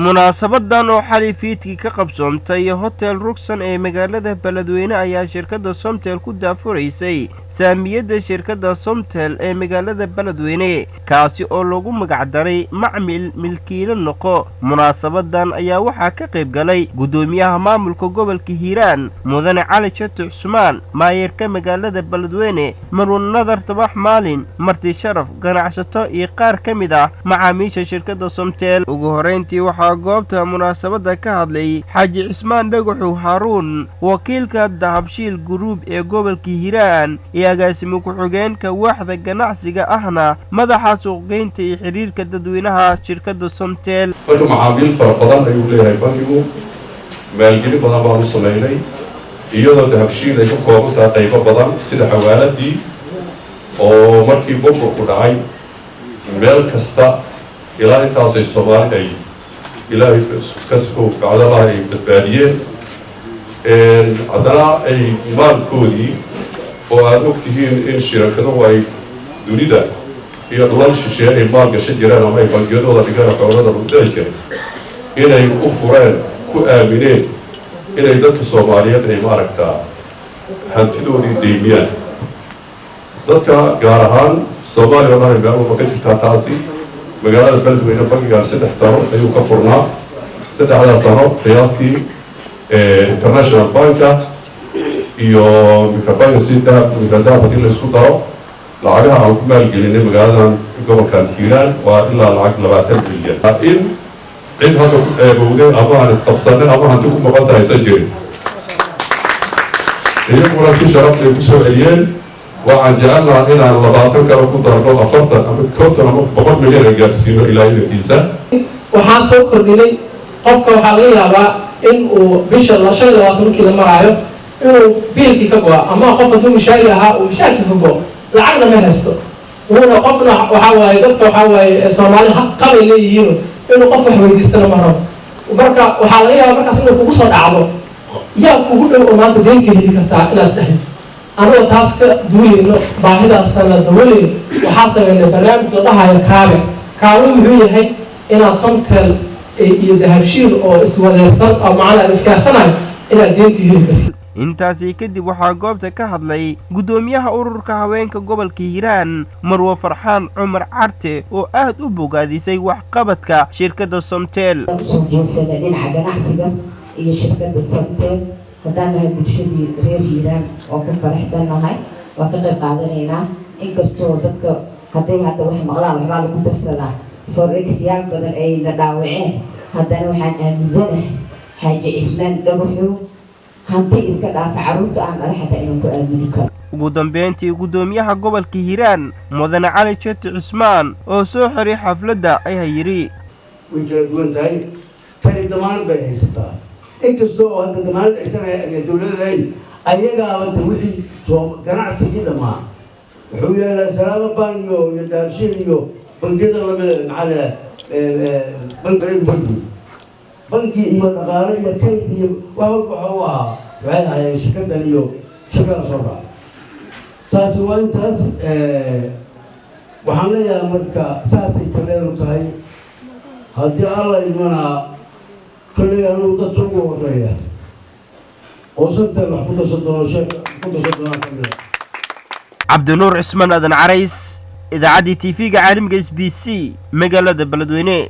Munaasabadan oo xalay fiidkii ka qabsoontay Hotel Rugsan ee magaalada Beledweyne ayaa shirkadda Somtel ku daafuraysay saamiyadda shirkadda Somtel ee magaalada Beledweyne, kaasi oo lagu magacdaray "Macmil Milkiilo Noqo". Munaasabadan ayaa waxaa ka qayb galay guddoomiyaha maamulka gobolka Hiiraan, Mudane Cali Shati Cusmaan, maayarka magaalada Beledweyne, Marwan Nadar Tabax Maalin, marti sharaf, ganacsato iyo qaar ka mid ah macaamiisha shirkadda Somtel. Ugu horeyntii waxaa goobta munaasabadda ka hadlay Xaaji Cismaan Dhagaxu Haaruun, wakiilka Dahabshiil Group ee gobolka Hiiraan iyo agaasimo ku-xigeenka waaxda ganacsiga, ahna madaxa suuqgeynta iyo xiriirka dadweynaha shirkadda Somtel. Marka macaamiil fara badan ayuu leeyahay bangigu. Maalgelin badan baan u samaynay, iyadoo Dahabshiil ay ka kooban tahay qaybo badan, sida xawaaladii oo markii burburku dhacay meel kasta ilaa intaasay Soomaali ay Ilaahay kaskow bacdalaha ay badbaadiyeen, haddana ay maalkoodii oo aada og tihiin in shirakaduhu ay dunida iyo dhulal shisheeye ay maal gashan jireen ama ay bangiyadooda dhigaan, xoolada lagu dhici jiray, inay u fureen, ku aamineen inay dadka Soomaaliyeed ay maaragtaa hantidoodii deymiyaan. Dadka gaar ahaan Soomaaliya o dhan ay meel walba ka jirtaa taasi. Magaalada Beledweyne bangigan 3 sano ayuu ka furnaa. 3-daa sano qiyaastii international banka iyo microfinance microdahab haddii la isku daro, lacagaha aan ku maalgelinay magaaladan, gobolkan Hiiraan, waa ilaa lacag 20 bilyan. In cid hadda ku ceebowday ama aan isqabsanay ama hanti ku maqan tahay aysan jirin, iyaguna si sharaf bay kusoo celiyeen. Waxaan jecelnaha inaan 20 kale ku darno, 40 ama 50 ama 100 milyan ay gaarsiino ilaa idankiisa. Waxaan soo kordhinay, qofka waxaa laga yaabaa in uu bisha 25 markii la maraayo inuu biilkii ka go'a, ama qof hadduu mushaari ahaa uu mushaarkii ka go'o, lacagna ma haysto. Wuuna qofna waxaa waaye, dadka waxaa waaye Soomaali qabay leeyihiin, inuu qof wax weydiistana ma rabo. Marka waxaa laga yaabaa markaas inuu kugu soo dhacdo, yaa kugu dhow oo maanta deynka heli kartaa inaas dhexdid. Anagoo taas ka duulayno, baahidaasana dawalayno, waxaa sameynay barnaamij la dhahayo Kaabe. Kaabe muxuu yahay? Inaad Somtel iyo Dahabshiil oo iswadeersan oo macnaa iskaashanayo inaad deynka heli kartid. Intaasi kadib waxaa goobta ka hadlay guddoomiyaha ururka haweenka gobolka Hiiraan, Marwo Farxaan Cumar Carte, oo aad u bogaadisay waxqabadka shirkadda Somtel. Usoo jeesana dhinaca ganacsiga iyo shirkadda Somtel. Haddaan nahay bulshadii reer Hiiraan, oo ku faraxsannahay, waan ka qayb qaadanaynaa. Inkastoo dadka hadday hadda wax maqlaan waxbaa lagu darsadaa, forex-yaal badan ayna dhaawaceen, haddana waxaan aaminsanahay Xaaji Cismaan Dhagaxow hanti iska dhaafa, carruurta aan dhala xataa inaan ku aamini karo. Ugu dambeyntii, guddoomiyaha gobolka Hiiraan, Mudane Cali Jeti Cusmaan, oo soo xiray xafladda ayaa yidhi: Way kala duwan tahay tani. Damaanad bay haysataa, inkastoo oo hadda damaanad aysan dowladadayn ayagaaba ta wixii soo ganacsigii dhammaa wuxuu yaalaa Salaama Bank iyo Dahabshiil iyo bangiyada lamida, maxaa la bangi bangi iyo dhaqaale iyo kayd iyo wax walba waxa u ahaa, waxay ahaayeen shirkadan iyo shirkada soo raaca. Taasi waa intaas. Waxaan leeyahay marka saasay kaleenu tahay. Haddii Alla imanaa, kolley anugu dadka ugu horeeya oo Somtel wax ku darsan doono, sheeka ku darsan doonaa ka mida. Cabdinuur Cismaan Aadan Carays, idaacaddii TV-ga caalamiga SBC, magaalada Beledweyne.